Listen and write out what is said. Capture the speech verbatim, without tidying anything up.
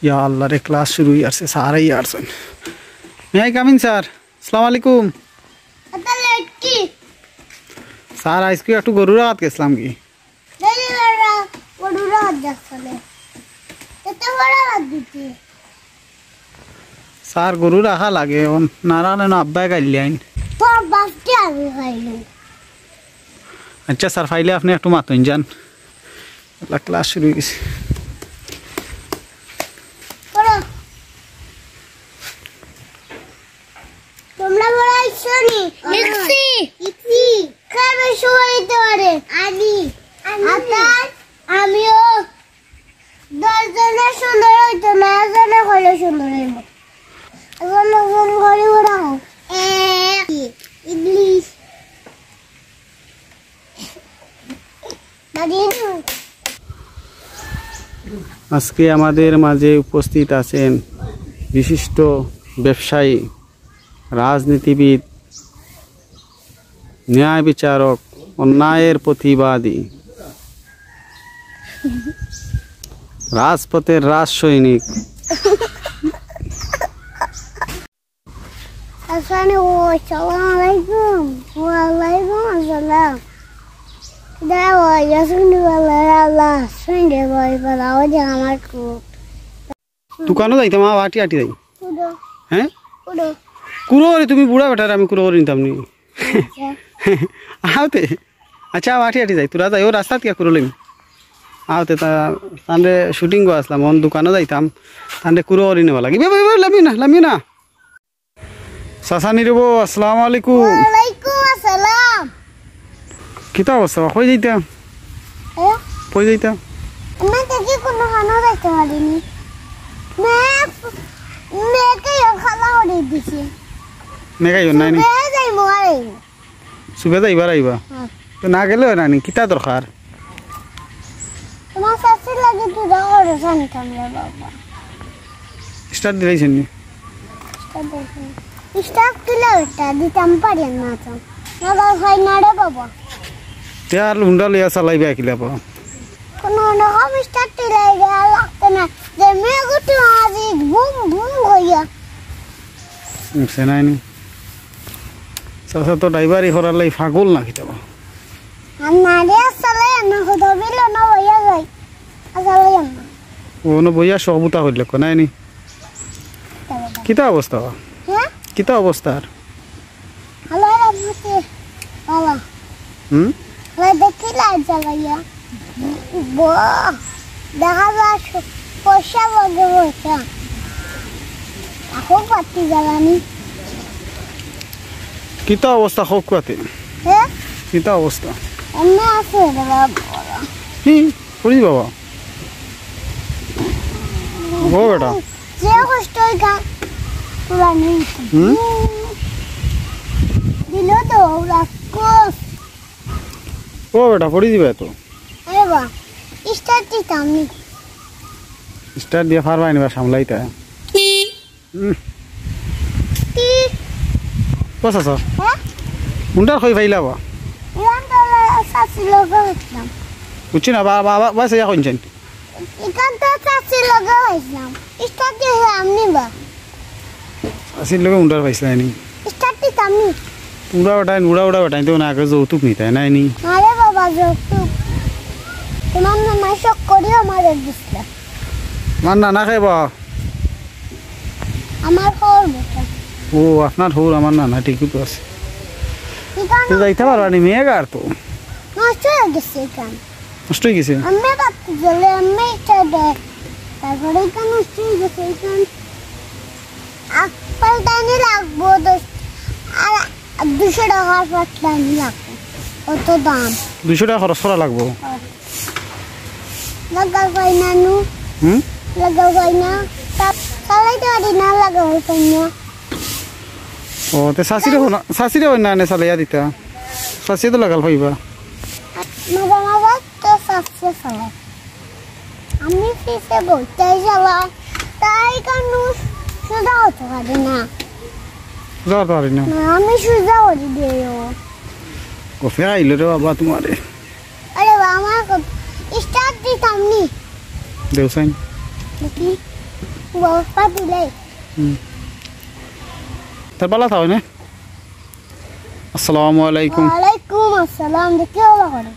ইয়া আল্লাহ রে, ক্লাস শুরু অইয়ারছে, স্যার আইয়ারছইন। May I come in sir? আসসালামু আলাইকুম। স্যার, আইজকু একটু গরু রাখাত গেছলাম গি। স্যার, গরু রাখা লাগে, অন না রাখলে না আব্বায় গাইল্লাইন। তোর বাপকে আমি খাইলাম। আচ্ছা স্যার, ফাইলে আপনে একটু মাতইন যান। আল্লাহ, ক্লাস শুরু অইগেছে। পড়ো। তোমরা পড়াইছো নি? লিখছি। লিখছি। খাবে সবাই দিতে পারে। আনি। আনি। আতার আমিও দশ জনের সুন্দর হইতো না, একজনে হলে সুন্দর হইব। এখন নতুন করে ওরা হোক। এ, ইংলিশ। আজকে আমাদের মাঝে উপস্থিত আছেন বিশিষ্ট ব্যবসায়ী, রাজনীতিবিদ, ন্যায় বিচারক, অন্যায়ের প্রতিবাদী, রাজপথের রাজ সৈনিক। আসসালামু আলাইকুম। ওয়ালাইকুম আসসালাম। দে ভাই, শুনি ভাই, আল্লাহ, শুনি ভাই, ভালো, ওই যে আমার খুব। দোকানো যাইতাম, আ, আটি আটি যাই। কুড়ো। হ্যাঁ? কুড়ো। কুড়ো করি তুমি বুড়া বেটার, আমি কুড়ো করি নিতাম নি। আচ্ছা। আওতে। আচ্ছা, আ, আটি আটি যাই, তোরা যাই, ও রাস্তাত কিয়া কুড়ো লইম। আওতে তা, তানরে শুটিং গো আসলাম, অন দোকানো যাইতাম, তানরে কুড়ো করি নেওয়া লাগে। বে, বে, বে, লামিও না, লামিও না। চাচা নি রে বো, আসসালামু আলাইকুম। ওয়ালাইকুম আসসালাম। কিতা অবস্থা? কই যাইতা? হ্যাঁ? কই যাইতা? আমি দেখি কোনো খানো যাইতে পারিনি। মে-, মেয়েকে ইয়ে খালা করে দিছে। মেয়েকে ইয়ে নাই নি? সুবে যাই মোয়ারে। সুবে যাইবার আইবা? হ্যাঁ। তো না গেলে হয় না নি? কিতা দরকার? তোমার শাশুড়ি লাগে তুই যাও রে, জানতাম রে বাবা। স্টার্ট দিলাইছেন নি? স্টার্ট দিলাইছেন। স্টার্ট দিলে ওটা দিতাম পারি না তো। না, বাবা, হয় না রে বাবা। তে আর হুন্ডা লইয়া চালাইবে কিলা বাবা? কোনো রকম স্টার্ট দিলে আর লাগতো না। যে মেয়ে গুটি মারি বুম বুম হইয়া। বুঝছে না নি? চাচা তো ড্রাইভারি করার লাগি পাগল না কিতা বা? আর না রে, চালাই না, হুদা বিল না বইয়া যাই। আর চালাই না। ও না বইয়া সবুতা হইল কো নাই নি? কিতা অবস্থা বা? হ্যাঁ? কিতা অবস্থা আর? আল্লাহ রাখছে। বাবা। হুম? আল্লাহ দেখি লাইট জ্বালাইয়া। বাহ, দেখা যায় স-, পয়সা লাগে পয়সা। এখন বাতি জ্বালানি। কিতা অবস্থা হোক কুয়াতে? হ্যাঁ? কিতা অবস্থা? এমনি আছে রে বাবা। কি? করি বাবা। ও বেটা। যে কষ্ট হয় গা, তোরা নেই। হুম? দিল তো, ওরা কোস। ও বেটা, পড়ি দিবে তো। আরে বা, স্টার্ট দিতাম নি। স্টার্ট দিয়া পারবা নি বা সামলাইতা? হুম। কি? ও চাচা। হ্যাঁ? হুন্ডার কই পাইলা বা? ইরান তো চাচির লগে হইছিলাম। বুঝছি না, বা, বা, বা, বা, সে এখন চেন। ইখান তো চাচির লগে হইছিলাম। স্টার্ট দিলাম নি বা। চাচির লগে হুন্ডার পাইছিলা নি? স্টার্ট দিতাম নি। উড়া উঠাইন, উড়া উড়া উঠাইন, তো না আগে যৌতুক নিতায় নাই নি? আরে বাবা, যৌতুক। তোমার নানা শখ করিও আমারে দিছিলা। আমার নানা খাইবা? আমার হউর বেটা। ও, আপনার হউর আমার নানা, ঠিকই তো আছে। ইখান তো যাইতে পারবা নি, মেঘ আর তো। নষ্ট হয়ে গেছে ইখান। নষ্ট হয়ে গেছে? আমি ভাবতে গেলে আমি ইচ্ছা দেয়। তারপরে ইখান নষ্ট হয়ে গেছে, ইখান আ, পাল্টানি লাগবো দশ, আর দুশো টাকার পাল্টানি লাগবো। অত দাম। দুশো টাকা খরচ করা লাগবো? হ্যাঁ। লাগাল পাই না নু। হুম? লাগাল পাই না। তা-, চালাইতে পারি না, লাগাল পাই না। ও, তে চাচিরে হো না, চাচিরে হো না, এনে চালাইয়া দিতা। চাচিয়ে তো লাগাল পাইবা। মাঝে মাঝে তো চাচিয়ে চালায়। আমি পিছে বইটাই চালাই, তাই কারণে সোজা হতে পারি না। সোজা হতে পারি না? না, আমি সোজা হতে দিও। কফে আইলো রে বাবা তোমারে। আরে বাবা, আমার কফ-, স্টার্ট দিতাম নি। দেও সাইন। দেখি। বাবা দিলে। হুম। তার বালা থাও নে। আসসালামু আলাইকুম। ওয়ালাইকুম আসসালাম। দেখি ওলা করে।